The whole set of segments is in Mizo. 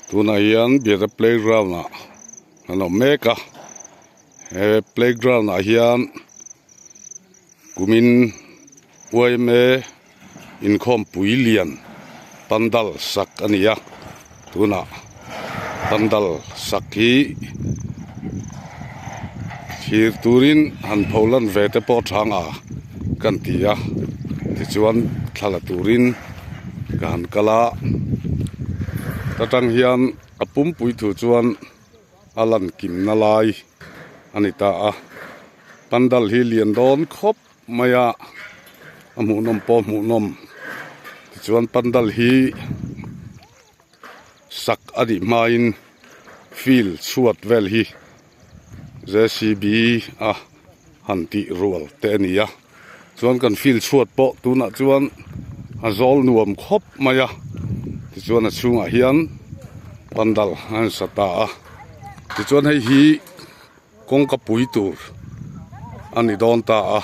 Tunah hian Biate playground ah an awm mek a he playground ah hian kumin yma inkhawmpui lian pandal sak a ni a tunah pandal sak hi thlir turin han pho lan ve te pawh tha nga kan ti a tichuan thla la turin ka han kal a ta tang hian a pumpui thu chuan a lan kimna lai a ni ta a pandal hi lian dawn khawp mai a a hmuhnawm pawh hmuhnawm tichuan pandal hi sak a nih hmain field chhuat vel hi J_C_B a han tih rual te a ni a chuan kan field chhuat pawh tunah chuan a zawl nuam khawp mai a tichuan a chhungah hian pandal a rawn sa ta a tichuan hei hi kawngka pui tur a ni dawn ta a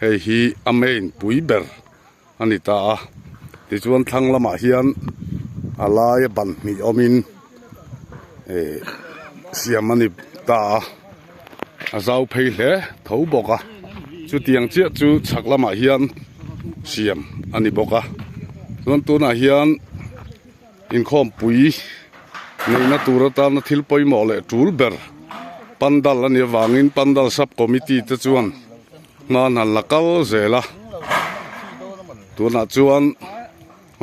hei hi a main pui ber a ni ta a tichuan thlang lamah hian a laia ban hnih awmin eh siam a ni ta a a zau phei hle tho bawk a chutiang chiah chu chhak lamah hian siam a ni bawk a chuan tunah hian inkhawmpui neihna tur atana thil pawimawh leh tul ber pandal a nih avangin pandal sub committee te chuan hman han la kal zel a tunah chuan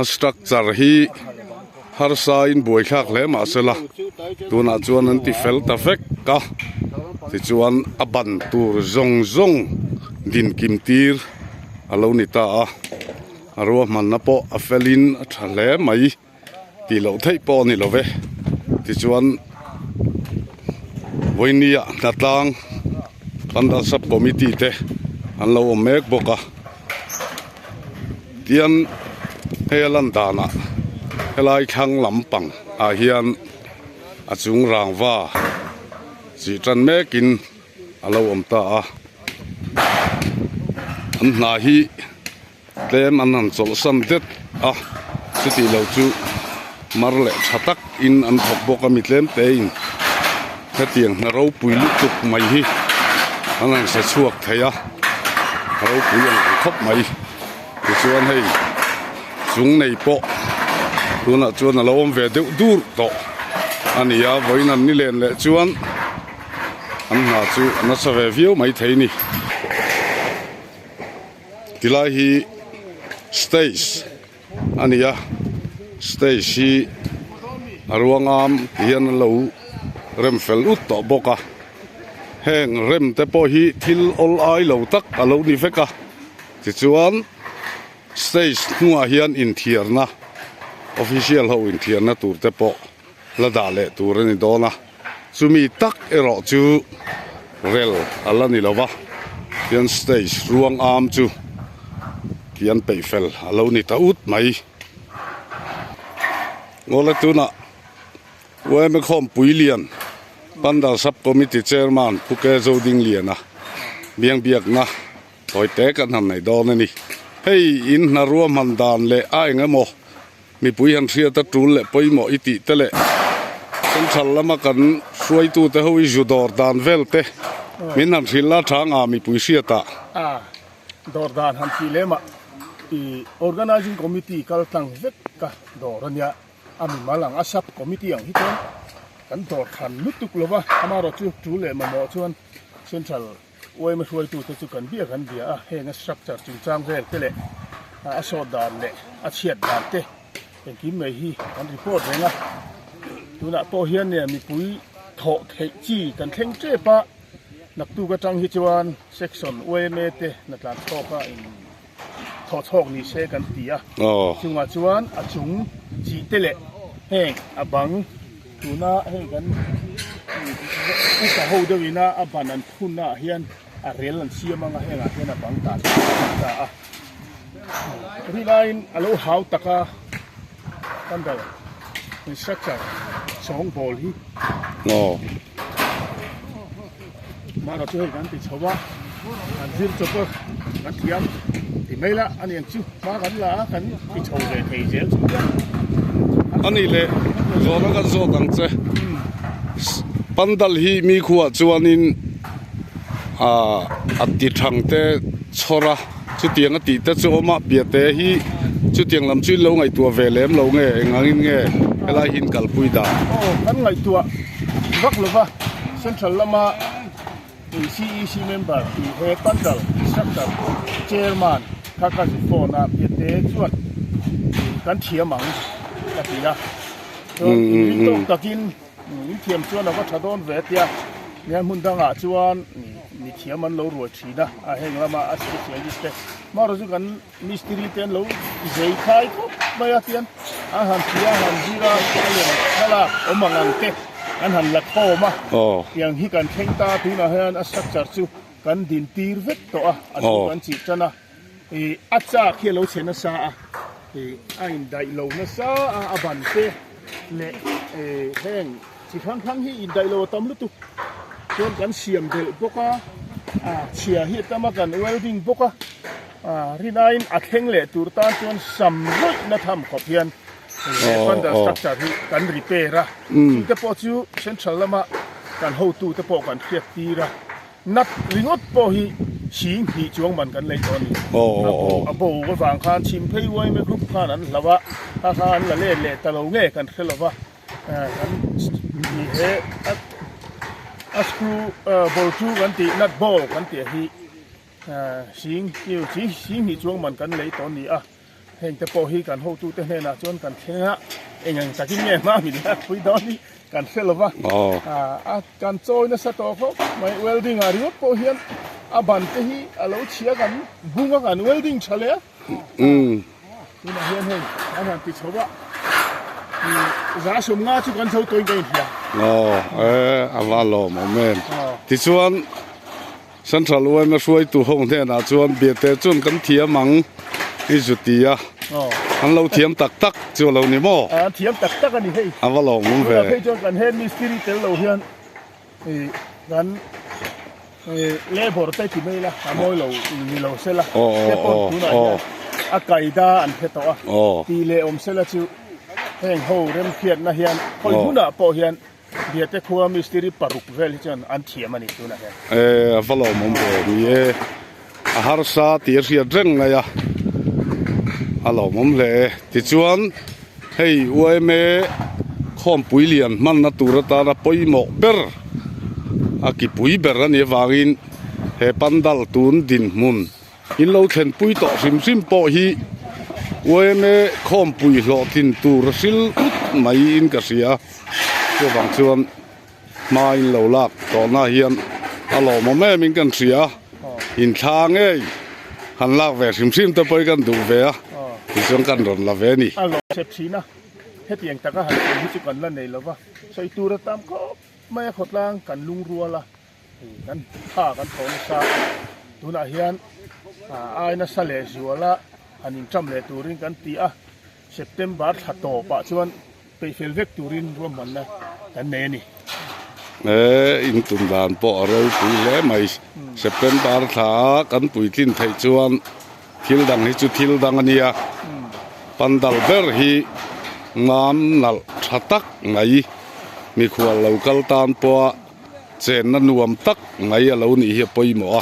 a structure hi harsa in buaithlak hle mahsela tunah chuan an ti fel ta vek a tichuan a ban tur zawng zawng din kim tir a lo ni ta a a ruahmanna pawh a felin a tha hle mai. Tih loh theih pawh a ni lo ve tichuan vawinia hnatlang pandal sub committee te an lo awm mek bawk a tian hei a lan danah helai thlang lampang ah hian a chung rangva chih tan mekin a lo awm ta a an hna hi. Tlem an han chawlhsan det a, chutih lo chu mar leh tha tak in an thawk bawk a mi tlem te in hetiang hna ropui lutuk mai hi an han hre chhuak thei a, ropui ang ang khawp mai tichuan hei chung nei pawh tunah chuan a lo awm ve deuh dur tawh a ni a vawiin an ni len leh chuan an hna chu a nasa ve viau maithei a ni. Tilai hi stage a ni a stage hi a ruangam ti hian an lo rem fel ut tawh bawk a heng rem te pawh hi thil awl ai lo tak a lo ni vek a tichuan stage hnungah hian inthiarna official ho inthiarna tur te pawh la dah leh tur a ni dawn a, chumi tak erawh chu rel a la ni lo va, tian stage ruang am chu tian peih fel a lo ni ta ut mai. Ngawla tunah yma khawmpui lian Pandal Sub Committee Chairman Pu Ke Zodingliana biangbiakna tawi te kan han nei dawn a ni. Hei in hna ruahman dan leh a eng emaw Mipui han hriat a tul leh pawimawh i tih te leh Central lama kan hruaitute ho i zu dawr dan vel te min han hrilh la tha nga mipui hriatah. A dawr dan han tih lem ah i Organizing Committee kal tlang vek ka dawr a nia, a mimal ang a sub committee ang hi chuan kan dawr than lutuk lo va, amaherawhchu tul leh mamawh chuan Central Uaima hruaitute chu kan bia kan bia a, heng a structure chungchang vel te leh a sawt dan leh a chhiat dan te engkim mai hi kan report reng a. Tunah pawh hian nia mipui thawh theih chi kan thleng tep a, naktuk atang hi chuan section uaima te hnatlan chhawk a in thawh chhawk ni se kan ti a. Chungah chuan a chung chi te leh heng a bang tuna hei kan upa ho deuh ina a ban an phun ah hian a rel an siam anga hengah hian a bang tah chu a ni ta a. Rilaiin a lo hau tak a pandal instructure sawngbawl hi. Mahra chu hei kan ti chho a, kan zir chawp a, kan thiam ti mai la a ni ang chu, hma kan la a, kan ti chho ve thei zel chu nia. A nih leh zawhna kan zawt ang che. Pandal hi mi khuah chuanin ah a ti thang te chhawr a, chutiang a tih te chu a awm a, piahte hi chutiang lam chu in lo ngaihtuah ve lem lo nge, eng angin nge helai hi in kalpui dan? Aw, kan ngaihtuah vak lo va, Central lama CEC member tih he Pandal Instructor Chairman kha ka zu phone a, piahte chuan kan thiam ang ka ti a, chuan inring tawk takin In thiam chuan a va tha dawn ve tia, nia hmun dangah chuan mi thiam an lo ruai thin a, a heng lama a specialist te hmaraw chu kan mistiri te an lo zei khai khawp mai a tian an han tia han zir a a lem thlalak awm ang ang te an han la khawm a, tiang hi kan thleng ta tunah hian a structure chu kan din tir vek tawh a, a chu kan chih tan a, ih a chak hi a lo chhe nasa a. Ih a indaih lo nasa a, a ban te leh eh heng chi hrang hrang hi indaih lo a tam lutuk chuan kan siam belh bawk a, a chhia hi a tam a kan welding bawk a, ah rinaiin a thleng leh tur tan chuan sam rawih na tham khawp hian he pandal structure hi kan repair a, chute pawh chu central lama kan hotu te pawh kan hriat tir a. Nat ringawt pawh hi sing hnih chuang man kan lei tawh a ni. A bo a bo avang khan Chhimphei Uaime Group khan an hlau a, kha kha an la let leh ta lo nge kan hre lo va, kan ni he a screw ball chu kan tih nut ball kan tih hi sing sing hnih chuang man kan lei tawh a ni a. Heng te pawh hi kan hotute hnenah chuan kan thleng a, eng ang takin nge hma min lak pui dawn hi kan hre lo va, a kan chawi nasa tawh khawp mai. Welding ah ringawt pawh hian a ban te hi a lo chhia kan bung a kan welding tha leh a, tunah hian hei an han ti chho a, za sawmnga chu kan zo tawhin ka inhria. Aw, e a va lawmawm em. Tichuan. Central yma hruaitu ho hnenah chuan biate chuan kan thiam ang i zu ti a, an lo thiam tak tak chu a lo ni maw? An thiam tak tak a ni hei. A va lawm awm ve. Tunah phei chuan kan head mistiri tel lo hian kan labour te ti mai la, a mawi lo ni lo se la, te pawh tunah hian a kaida an hre tawh a, tih leh awm se la chu heng ho remhriatna hian khawi hmunah pawh hian Biate khua mistiri paruk vel hi chuan an thiam a ni tunah hian. E, a va lawmawm ve ni e. A harsa tih a hriat reng mai a, a lawmawm hle e. Tichuan, hei yma khawmpui lian hmanna tur atana pawimawh ber, a kipui ber a nih avangin he pandal tun dinhmun in lo thlenpui tawh hrim hrim pawh hi yma khawmpui hlawhtlin tur a hril ut maiin ka hria chuvang chuan hma in lo lak tawhna hian a lawmawm em in kan hria inthla ngei han lak ve hrim hrim te pawh hi kan duh ve a tichuan kan rawn la ve a ni. A lawm chep thin a, hetiang taka han sawi hi chu kan la nei lova, sawi tur a tam khawp mai a khawtlang kan lungrual a. Kan tha kan thaw nasa a, tunah hian ai nasa leh zuala han inṭam leh turin kan ti a, September thla tawpah chuan peihfel vek turin ruahmanna kan nei a ni. He intum dan pawh a ropui hle mai, September thla kan puitlin theih chuan thil dang hi chu thil dang a nia, pandal ber hi ngam nalh tha tak mai mikhual lo kal tan pawha Chenna nuam tak mai a lo nih hi a pawimawh a,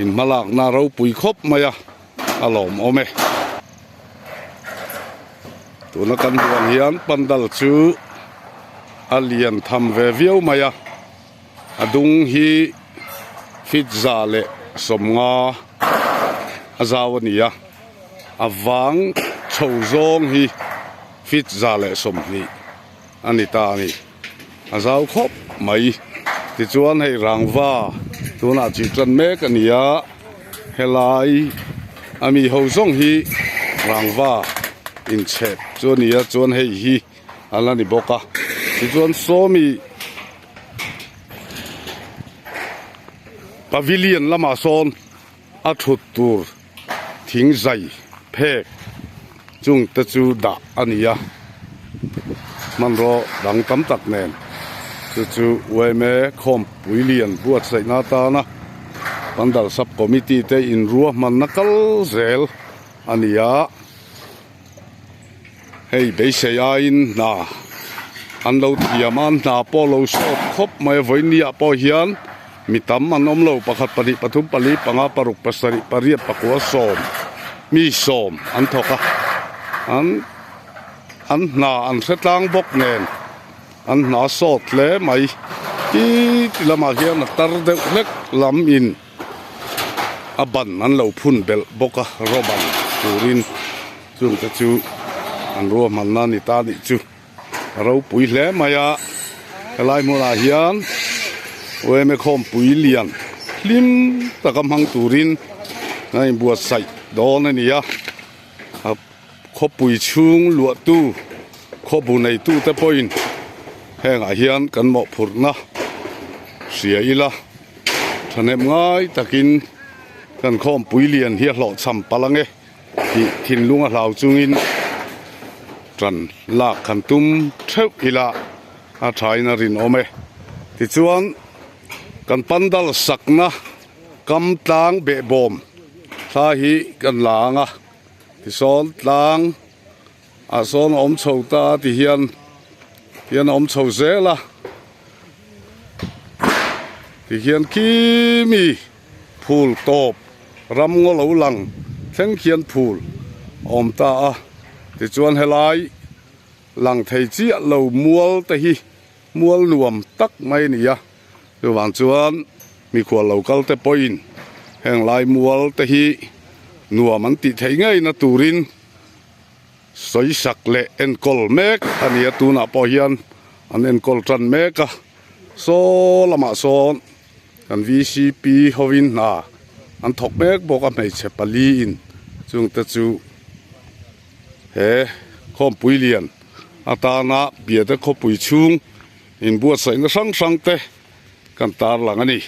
inhmalakna ropui khawp mai a, a lawmawm e. Tuna kan hmuh ang hian pandal chu a lian tham ve viau mai a, a dung hi feet 150 a zau a ni a, a vang chho zawng hi feet 120 a ni ta a ni. A zau khawp mai. Tichuan hei rangva tunah chih tan mek a ni a, helai a mi ho zawng hi rangva inchhep chu a ni a, chuan hei hi a la ni bawk a. Tichuan sawmi pavilion lamah sawn a thut tur thing zai phek chung te chu dah a ni a hmanraw dang tam tak nen chu chu yma khawmpui lian buatsaihna atana pandal sub committee te inruahmanna kal zel a ni a. Hei beisei aiin hna an lo thiam a, an hna pawh lo sawt khawp mai a, vawinia pawh hian mi tam an awm lo, pakhat pahnih pathum pali panga paruk pasarih pariat pakua sawm mi sawm an thawk a, an an hna an hre tlang bawk nen an hna sawt hle mai, ti ti lamah hian a tar deuh hlek lam in. A ban an lo phun belh bawk a rawban turin chungte chu an ruahmanna a ni ta nih chu a ropui hle mai a helai hmunah hian U_M_A khawmpui lian hlim taka hmang turin a inbuatsaih dawn a ni a khawpui chhung luahtu khawbu neitute pawhin hengah hian kan mawhphurhna hria ila. Thahnem ngai takin kan khawmpui lian hi a hlawhchham palh ange tih thinlung a hlau chungin tan lak kan tum theuh ila a thain a rinawm e. Tichuan kan pandal sakna kam tlang behbawm thla hi kan la ang a, tisawn tlang ah sawn a awm chho ta tihian hian a awm chho zel a. Tihian khi mi phul tawp ram ngaw lo lang thleng khian phul a awm ta a tichuan helai lang thei chiah lo mual te hi mual nuam tak mai a ni a chuvang chuan mikhual lo kal te pawhin heng lai mual te hi nuam an tih theih ngei na turin Sawisak leh enkawl mek a ni a, tunah pawh hian an enkawl tan mek a, saw lamah sawn kan vcp hovin hna an thawk mek bawk a, hmeichhe pali in chungte chu he khawmpui lian atana Biate khawpui chhung inbuatsaihna hrang hrang te kan tarlang a ni.